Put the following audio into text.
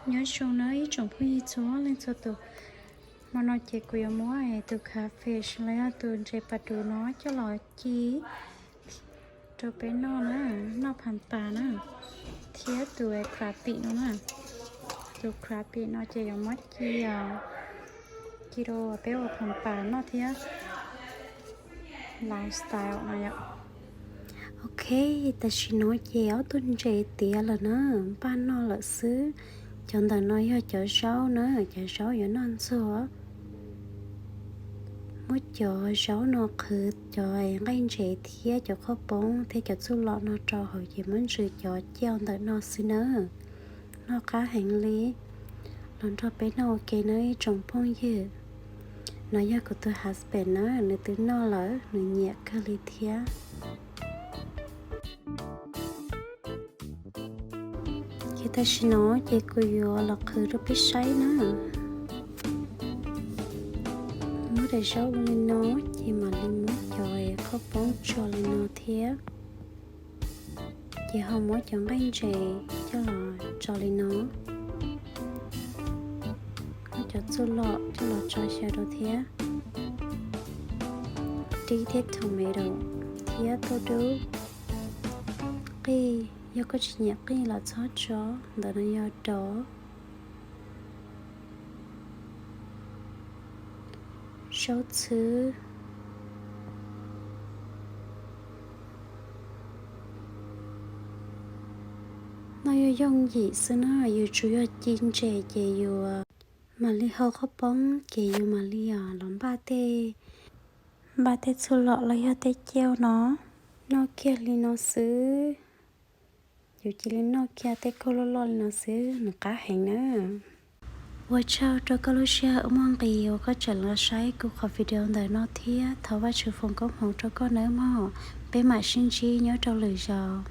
Nyob zoo na ib tsoom phooj ywg txhua leej txhua tus, hmo no ces kuv yuav muab tus catfish los yog tus ntses pas dus no coj los ci rau peb noj na, noj phas pas na, thiab tus crappie no na. Tus crappie no ces yuav muab ci, ci rau peb ua phas pas noj thiab lifestyle no yom. Ok, tam sim no ces ob tug ntses tiav lawm na, npaj noj lawm xwb. Cov ntawm no yog cov zaub na, cov zaub yuav noj ntxuag. Muab cov zaub no qhwv cov nqaij ntses thiab cov qhaub poob thiab cov txuj lom no rau hauv ces muab ntsws cov caj ntawm no xwb na. Noj qab heev li. Los nrog peb noj ua ke nawb ib tsoom phooj ywg. No yog kuv tus husband na, nws twb noj lawm, nws nyiam kawg li thiab. Ces tam sim no ces kuv yuav los qhwv rau peb saib na. Muab daim zaub ua li no, ces mam li muab cov qhaub poob tso li no thiab. Ces ho muab cov nqaij ntses coj los tso li no. Muab cov txuj lom coj los tso xyaw rau thiab. Dib thiab tomato thiab tuaj dub. Qij, yog koj tsis nyiam qij los txhob tso, ntawm no yog dov. Zaub txhwb. No yog yooj yim xwb na, yus tsuas yog ci ntses ces yus mam li hau qhaub poob ces yus mam li los npaj tej, npaj tej txuj lom los yog tej cauj no, noj kiag li no xwb. Yus cia li noj kiag tej kauj loj loj li no xwb, nws qab heev na. Ua tsaug rau koj lub sij hawm uas muaj nqis uas koj tseem los saib kuv qhov video ntawm no thiab thov Vajtswv foom koob hmoov rau koj nawb mog. Peb mam sib ntsib nyob rau lwm zaus.